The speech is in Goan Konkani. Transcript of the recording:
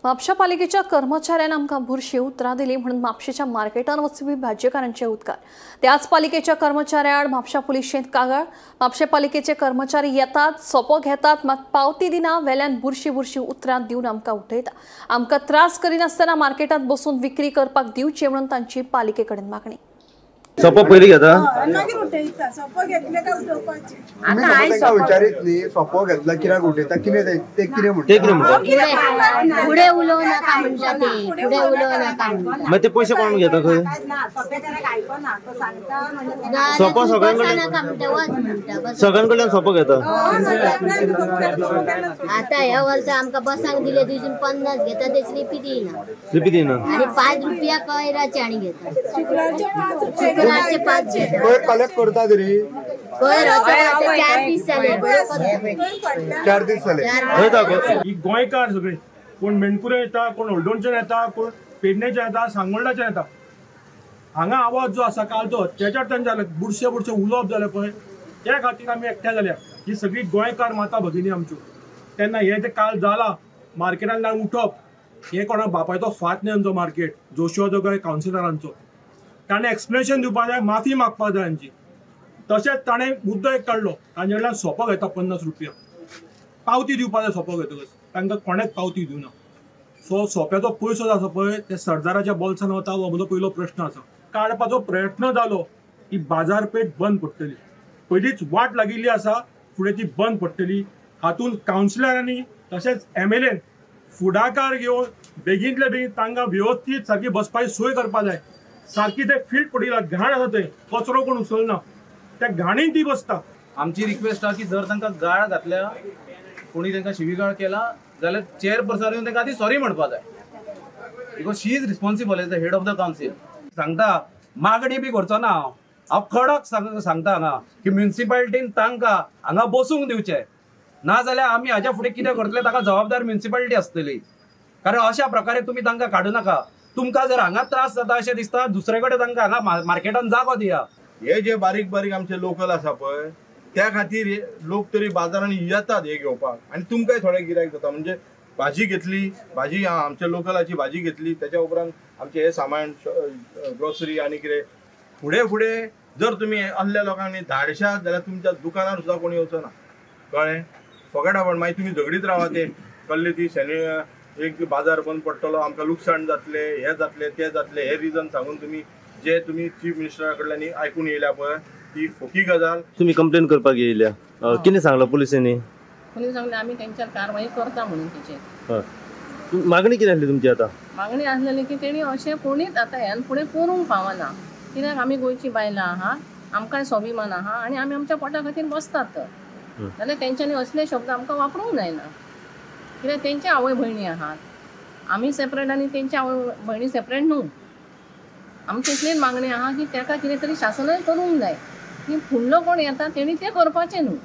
म्हापशा पालिकेच्या कर्मचाऱ्यांना आमकां बुरशी उतरां दिली म्हणून म्हापशेच्या मार्केटान वचपी भाजयेकारांचे उदकार। त्याच पालिकेच्या कर्मचाऱ्याआड म्हापशा पुलिशेंत कागाळ। म्हापशे पालिकेचे कर्मचारी येतात, सोपो घेतात, मात पावती दिना, वेल्यान बुरशी बुरशी उतरां दिवन आमकां उठयता। आमकां त्रास करिनासतना मार्केटांत बसून विक्री करपाक दिवची म्हणून तांची पालिके कडेन मागणी। सोपो पयली घेता, मागीर उठयता, सोपो घेतले काय उठोवपाचे। आतां विचारीत न्ही, सोपो घेतला कित्याक उठयता, कितें ते कितें म्हणटा, फुडें उलोवं नाका म्हणटा, ते फुडें उलोवं नाका म्हणटा। मागीर ते पयशे कोण घेता खंय? सोपो सगळ्यां कडल्यान सोपो घेता। आतां ह्या वर्सा आमकां बसांक दिले थंयसून 50 घेता, ते स्लिपी दिना, स्लिपी दिना आनी 5 रुपया कयराचे आनी घेता, शुक्रारचे 5 घेता। पयर कलेक्ट करता तरी 4 दीस जाले, 4 दीस जाले। ही गोंयकार सगळे कोण मेणकुरे येता, कोण हळदोणच्यान येता, कोण पेडणेच्यान येता, सांगोल्डाच्यान येता। हांगा आवाज जो आसा काल तो अत्याचार तांचे जाले, बुरशे बुरशे उलोवप जालें पळय, त्या खातीर आमी एकठांय जाल्या। ही सगळी गोंयकार माता भगिनी आमच्यो। तेन्ना हें जें काल जालां मार्केटांतल्यान उठप, हें कोणा बापायचो फात न्ही आमचो मार्केट जोशुआचो काय कावन्सिलरांचो। ताणें एक्सप्लेनेशन दिवपाक जाय, माफी मागपाक जाय तांची। तशेंच ताणें मुद्दो एक काडलो, तांचे कडल्यान सोपो घेता 50 रुपया, पावती दिवपाक जाय सोपो घेतकच, तांकां कोणेंच पावती दिवना। सो सोप्याचो पयसो जो आसा पळय ते सरदाराच्या बोल्सान वता, हो म्हजो पयलो प्रश्न आसा। काडपाचो प्रयत्न जालो की बाजारपेठ बंद पडटली, पयलींच वाट लागिल्ली आसा, फुडें ती बंद पडटली। हातूंत कावन्सिलरांनी तशेंच एमएलएन फुडाकार घेवन बेगीनतले बेगीन तांकां वेवस्थीत सारकी बसपाची सोय करपाक जाय। सारकी ते फील्ड पडिल्ला घाण आसा, थंय कचरो कोण उचलना, त्या घाणीन ती बसता। आमची रिक्वेस्ट आसा की जर तांकां गाळ घातल्या, कोणी तांकां शिवीगाळ केला जाल्यार चेअरपर्सन येवन तांकां आदी सॉरी म्हणपाक जाय, because she is responsible as the head of the council. सांगता मागणी बी करचो ना हांव, हांव कडक सांगता हांगा की म्युनिसिपालिटीन तांकां हांगा बसूंक दिवचें, ना जाल्यार आमी हाज्या फुडें कितें करतले ताका जबाबदार म्युनिसिपालिटी आसतली। कारण अशा प्रकारे तुमी तांकां काडूं नाका। तुमकां जर हांगा त्रास जाता अशें दिसता, दुसरे कडेन तांकां हांगा मार्केटान जागो दिया। हे जे बारीक बारीक आमचे लोकल आसा पळय त्या खातीर लोक तरी बाजारान येतात हे घेवपाक, आनी तुमकांय थोडे गिरायक जाता। म्हणजे भाजी घेतली, भाजी आमच्या लोकलाची भाजी घेतली, त्याच्या उपरांत आमचे हे सामान ग्रोसरी आनी कितें फुडें फुडें जर तुमी असल्या लोकांनी धाडशात जाल्यार तुमच्या दुकानार सुद्दां कोण येवचो ना, कळ्ळें? फकत आपण मागीर तुमी झगडीत रावा, ते कल्ले ती शनी एक बाजार बंद पडटलो, आमकां लुकसाण जातलें, हें जातलें, तें जातलें, हे रिजन सांगून तुमी जे तुमी चीफ मिनिस्टरा कडल्यान आयकून येयल्या पळय ती फोकी गजाल। तुमी कंप्लेन करपाक येयल्या, कितें सांगलां पुलिसांनी? पुलिस सांगलें आमी तेंच्यार कारवाई करता म्हणून तेचेर। मागणी कितें आसली तुमची आतां? मागणी आसलेली की तेणी अशें कोणीच आतां ह्यान फुडें करूंक फावना, कित्याक आमी गोंयची बायलां आहा, आमकांय स्वाभिमान आहा आनी आमी आमच्या पोटा खातीर बसतात। तर जाल्यार तेंच्यांनी असले शब्द आमकां वापरूंक जायना, कित्याक तेंचे आवय भयणी आहात, आमी सेपरेट आनी तेंचे आवय भयणी सेपरेट न्हू। आमची इतलीच मागणी आहा की ताका कितें तरी शासनान करूंक जाय की फुडलो कोण येता तेणी तें करपाचें न्हू।